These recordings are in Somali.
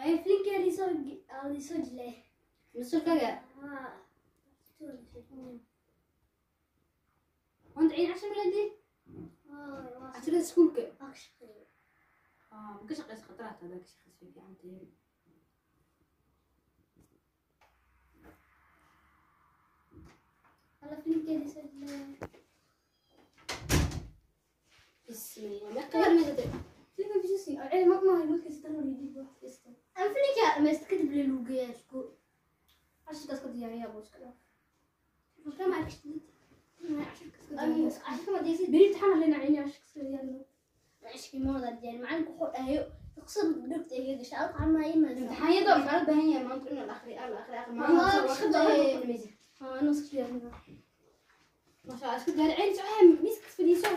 Hay filinka lisoo jilay. Masulkaga maanta ciin cashar maladii casharada iskuulka ma ka shaqeysa khataraad hadaa ka shaqeysa way fiican tahay. Alla filinka lisoo jilay. Bismillah, meeqa yar meesha filinka bisisi ceel ma maahay markiisa tan hor yidhi wax kasta. Aan filinka dhamaysta kadib la lugeeyaa iskuul. Casharkaas ka diyaariyaa buu iska dhaaf. Kama arkishid. Casharka ma diyaasid beri imtixaan lena cayni casharka iska diyaarino. Cashkii ma wada diyaarin, macalinku wuxuu dhahayo ruqsad dhigta iga gashay alqa ma imaado. Imtixaanyada waxaa loo baahan yahay maanta in la akhriyo la akhriyo akhriyo maanta warqadda ku dhamaysid. Haa, anuu iska diyaarina. Masha Allah, isku diyaari cayni socoha miiska fadhiiso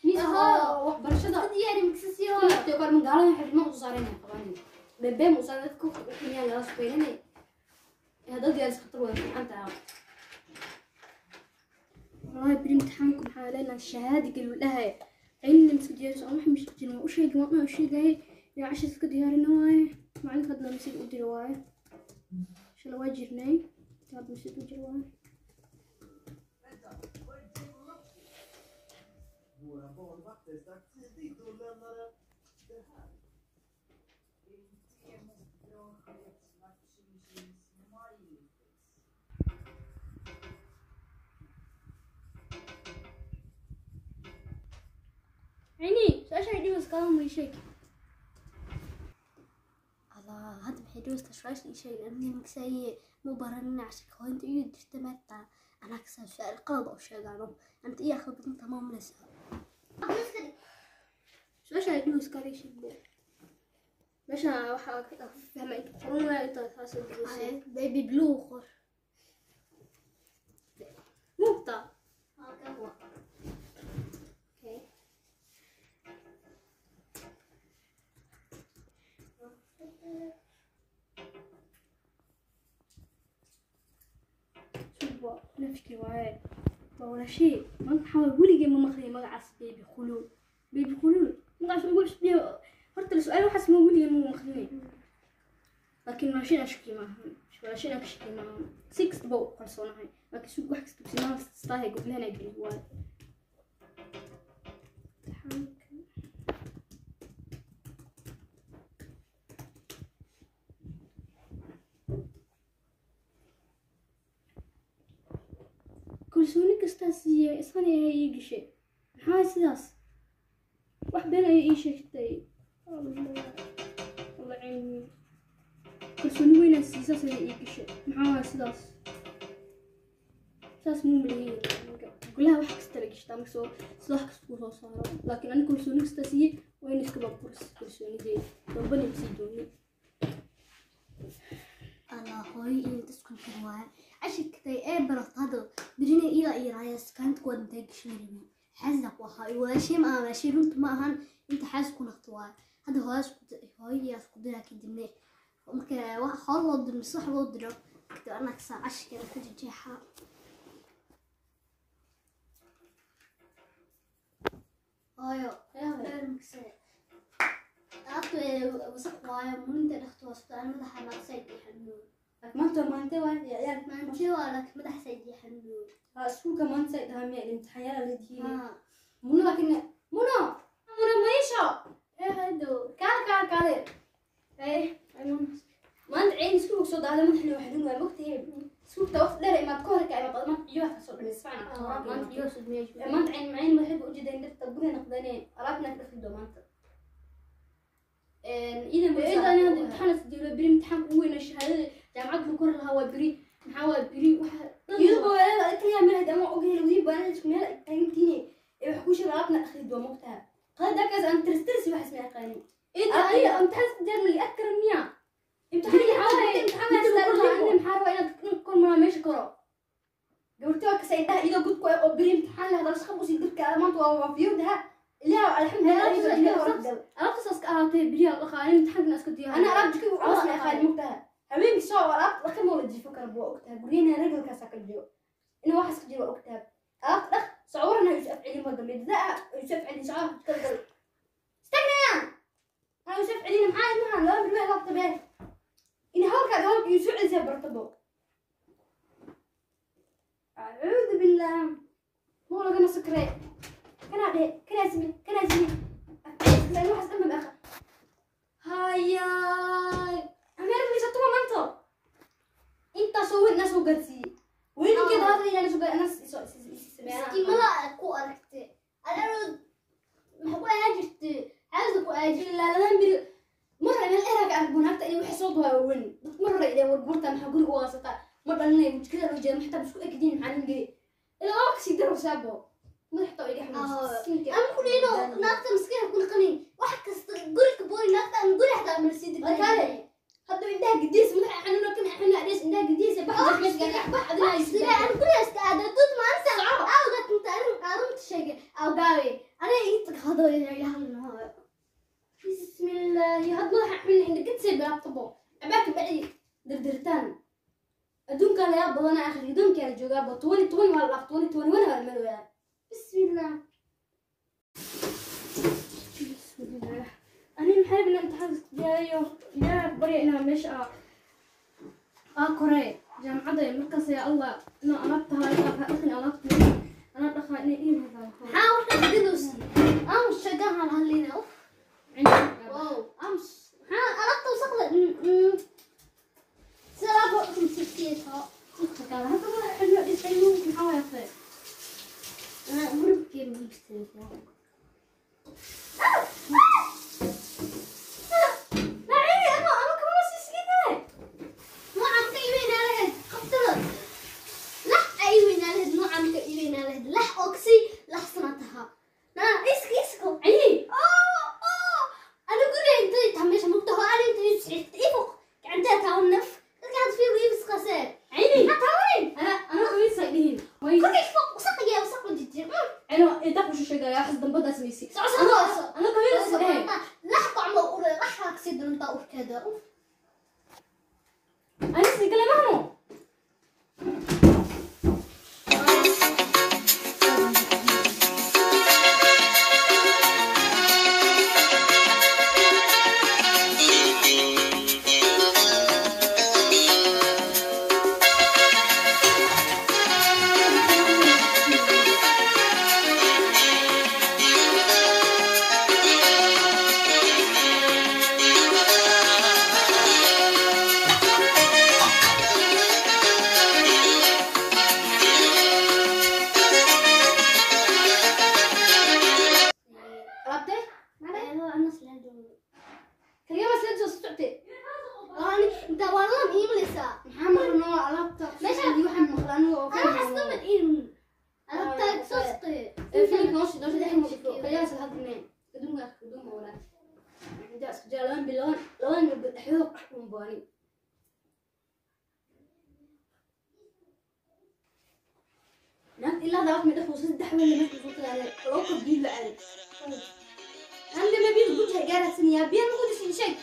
miiska waxbarashada diyaari maksasiyo. Inta kor magaalada xirmo u saareen qabaan bebe mu saaran dadku miyaan laga shaqeynay hadda diyaar iska khatar waa fiican tahay. Wallahi beri imtixaanku maxaa leenahay shahaada galwdhahay cayni iska diyaariso aan wax mishjin waa u sheegay waan u sheegay inaan cashar iska diyaarino waaye macalinka hadna message u diro waaye shala waa jirnay hadda message u diro waaye. Våra badvakter stack tidigt och lämnade det här. Det är bra smiley face. Cayni su-aasha ay dhibayso kaama ii sheeg. Allah, hadda maxay dhawsta su-aasha ii sheeg amni maksaye ma baranina casharka hooyinta iyo dirta maanta anaa kasaa su-aal qalad oo sheegaano anta iyo akhl badan tamaam leysaa. Su-aasha ay dhibayso kaala ii sheeg meesha waxaa ka fahma inta qoran waaye inta saas u dhibayso. Baby blue qor. Mugta. Okay. Suba nafki waaye waa walaashay maanta waxaa weligay ma maqlay magacaas baby khuluul baby khuluul magacaas ugu cusub yahay horta la su-aal waxaas ma weligay ma maqlinay laakiin walaashay aan shaki maahan walaashay aan ka shaki maahan si kastaba u kalsoonahay laakiin sug wax kasta simaan staahay goblahan ay geliy waaye imtixaanka. Kalsooni kastaa siiyey isana ayaa ii gashay maxaa sidaas wax been ayay ii sheegtay. Allah Allah cayni kalsooni weynaa siiyey saas ayay ii gashay maxaa waay sidaas saas muu maleeyay aniga golaha wax kasta la gashtaa marka soo sida wax kasta kuu soo saaro laakiin aniga kalsooni kastaa siiyey waa in iska baburis kalsoonideeda dambana ma sii doonin. Allah, hooyo iyo inta isku kar waaye cashirkatay ee barato hadda birina ila iyo raayas kaanta kuwaad intay gashay marimi xaasna ku ahaa walaashay ma aha walaashay runta ma ahan inta xaas ku naqto waaye hadda hooyo isku hooyo yaa isku diraa kadibna marka wax hool loo diro mise wax loo diro kadib anaa kasaa cashirkeeda ku jejeexaa. Hooyo dheer makse alaabta wasaq waaye muninta dhaqto waa sida madaxa maqsayd iyo xanuun. Maanta maante waay ciyaal. Maantee waa laakiin madaxa sayd iyo xanuun. Iskuulka maanta say dhahaa miya imtixaanyaala la diiday. Haa. Muna laakiin muna muna maisha Hado. Kaal kaal kaale maanta ciin iskuulka soo daahday madaxna wax xanuun waa mogtahay iskuulka waqti dheer imaad ka hor ka imaad maanta ciyaha ka soo dhamaysa fiican maanta iyo sudmeeyo. Maanta ciin maciin madaxda u jeedeen dhirta guriga naqdaneen alaabna ka dhaqi doo maanta idan idan hadda imtixaan is diiro beri imtixaanka ugu weyn shahaadada jaamacadda lagu kori lahaa waa beri maxaa waa beri waxa iyadoo walaal kaliya meel ama ogyahay wadi baan isku meel taagantiine ee wax ku sheeg alaabna akhri doo mogtaha qada kaas aan tirtirsi wax isma yaqaanin إذا أي امتحان دير من أكثر مية امتحان امتحان امتحان maxaa rabaa inaad kor maa meesha koro gabartii waa kasay indhaha iyadoo gudku oo beri imtixaan leh hadal shaqo usii dirka maanta waa waafiyowdaha ilaa alxamdulilah. Alaabtaas iska ahaatee beriyaa dhaqaanin imtixaankana iska diyaar ana alaab jikada u ma yaqaan mogtaha habeenkii soo alaabta dhaqan moo la jiifo kara waa ogtaha guryahana regalkaasaa ka jiro inuu waxaas ka jiro waa ogtaha alaabta dhaq socorana yusuf celin ma dambe dadaa yusuf celin soco jikada gal istagnayaan ha yusuf celin maxaa ilmahan laba bilmee laabta bee. قبل يسوع زي برتبو أعوذ بالله مو لقنا سكري كنا عليه كنا زمي كنا زمي لأنه حس أمم أخ هاي أمير مش هتوما ما أنت أنت سويت ناس وقتي وين كده هذا اللي أنا سوق أنا مسكين ku aragtay أنا maxaa ku ahaan jirtay caadi ku ahaan jirtay لا لا biri mar hore meel dheer ka arko naagta inay waxay soo duwaa weyn dad mar hore ilaa warbuurta maxaa guriga u haysata ma dhalinay mujkada loo jeeda maxtaa isku egdiin maxaa nin geli ilaa waa kasii daro saabo madaxta iga xanuunsan ama ku dhino naagta miskiin ku naqanin wax kasta guriga boori naagta aan guri xataa marsiid markaale hadda indhaha gediis madaxa xanuuna kan xanuuna dhees indhaha gediis bax meesha bax adina sida aan guriga iska aada dad maanta awga inta aan arunta sheegay awgaawe ana inta qado ilaa hadlaa بسم الله هاد مadaxa xun inta ka sii bilaabtabo abaaka bacdi dirdirtaan adduunka la yaab badan akhri adduunka la joogaa ba 2020 waa la 2021 waa la malooyaa بسم الله بسم الله أنا محارب إن امتحان ديالي يا بري إنها مش كوري جامعة مركز يا الله إنه أنا بتها أخني أنا أنا دخل إني إيه هذا حاول تدلوس أمس شقاها هالينا أوف واو أمس ها أردت وصخلة سلام خمسة هذا حلو يسألون محاول يا أخي أنا مربكي من لا عيني أنا كمان سيسكينة مو عم تقيمين على هاد قبطلة لح أيوين على هاد مو عم تقيمين على هاد لح أوكسي لح صنعتها لا إسكي إسكو عيني أنا قولي أنت تهمش مبتها أنا أنت إفق عندها تاونف كانت في ويبس قصير عيني ما تاوني أنا قوي صايدين كل فوق وسق يا وسق وجدي أنا إذا كنت شو يا حس دم بدأ سميسي أنا قوي صايدين لحق عمو لحق سيد انت كذا أوف أنا سيكلمه مهمو إلا ضعف من أخو صدح ولا ما تفوت على لو بيل على عندي ما بيل وجه جالس يا بيان ما كنتش شيء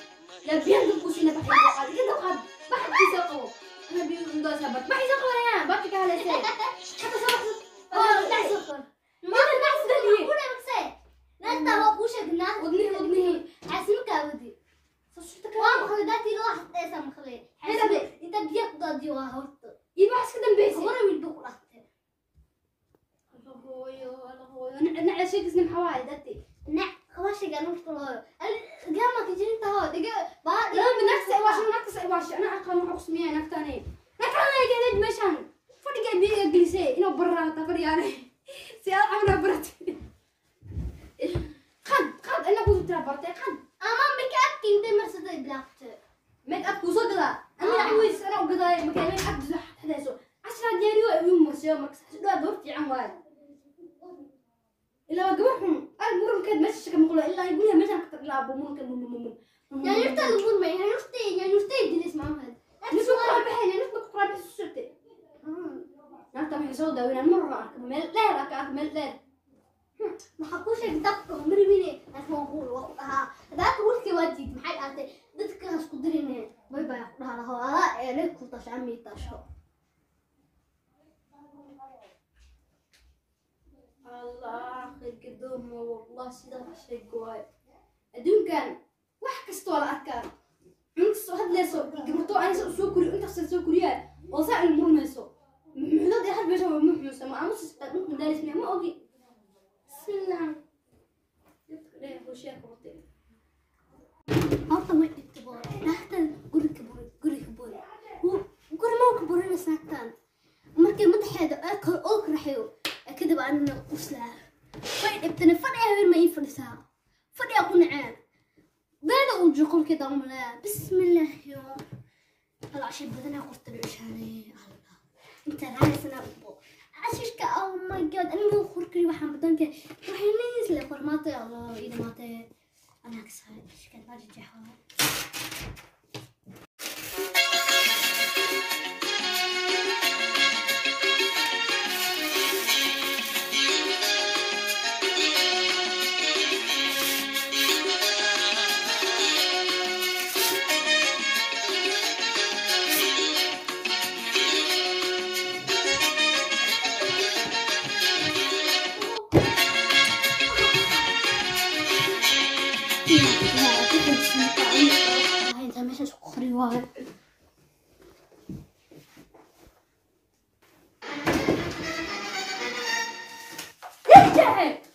يا بيان كنت شيء بحكي قاعد كده قاعد بحكي ساقو أنا بيل ندوس هبط بحكي ساقو أنا بحكي على ساق حتى ساق اه ما نحسد لي ولا مكسي لا هو وش قلنا ودني عسمك ودي ومخلداتي راح تقيسها مخلي حسب انت بيك ضدي وهرت يبقى حس كده مبيسي مرة ويدوق رحت نع شيء قسم حوالي دتي نع خلاص قالوا طلعوا قام تجي انت هو دقيقة لا بنفس واش نقص واش انا اقل 500 نكتاني نكتاني قاعد مشان فرق بي جلسي انه برا تفري يعني سي عمرها برت قد انا كنت ترى برتي قد اما ميك اب كنت مرسد بلاقت ميك اب كوزو قدا انا عويس انا وقدا مكان ميك اب حداسو 10 ديالي ويمرسيو مركز دوا دورتي عن واحد إلا وقبحهم المرن كاد ماشي كما يقولوا إلا يقولها ماشي نقدر نلعبوا ممكن يعني يرتي المرن يعني يرتي يعني يرتي جلس معهم هذا نسوق قرابح يعني نسوق قرابح السرتي نعم حسوده وين مرة مال لا ركعت مال لا ما حكوش دقة مرميني أتوقع وقتها ذاك ولك ودي محل أعطي ذاتك هسقدرين باي باي هذا هو هذا لك كلطش عمي طاشو الله خير قدوم والله سيدا شيء قوي أدون كان wax kastoo la arkaa Cunugta soo hadlayso gabarto anisa soo koriyo, intaas soo koriyaa oo saa in murmayso muxuudad had meesha waa muxuusa ma aamus dhulka daalis ma ogi. Bismillah, dadka dheh hoshiyaa qabatay. Horta way dhigta boor naagtan guriga bur, guriga bur, guri ma ka burinaysa naagtan. Markii madaxeeda oo karaxayo kadib anina quslaa. Way dhibtana fadhiya, haween ma ii fadhisaa, fadhiya ku naceen beeda uu jiro qolkeeda umaleeya. Bismillah, yo hal cashir badanaa qorta dhushaanay Allah inta raacaysanaa bo cashirka. Oh my God, aniga qorkari waxaan badanka waxay leeyihiin la qormaatay. Allah ii dhamaatay, anaa kasaay cashirkan baa jeexaa. Inta meesha isku qori waayo. Jeexe.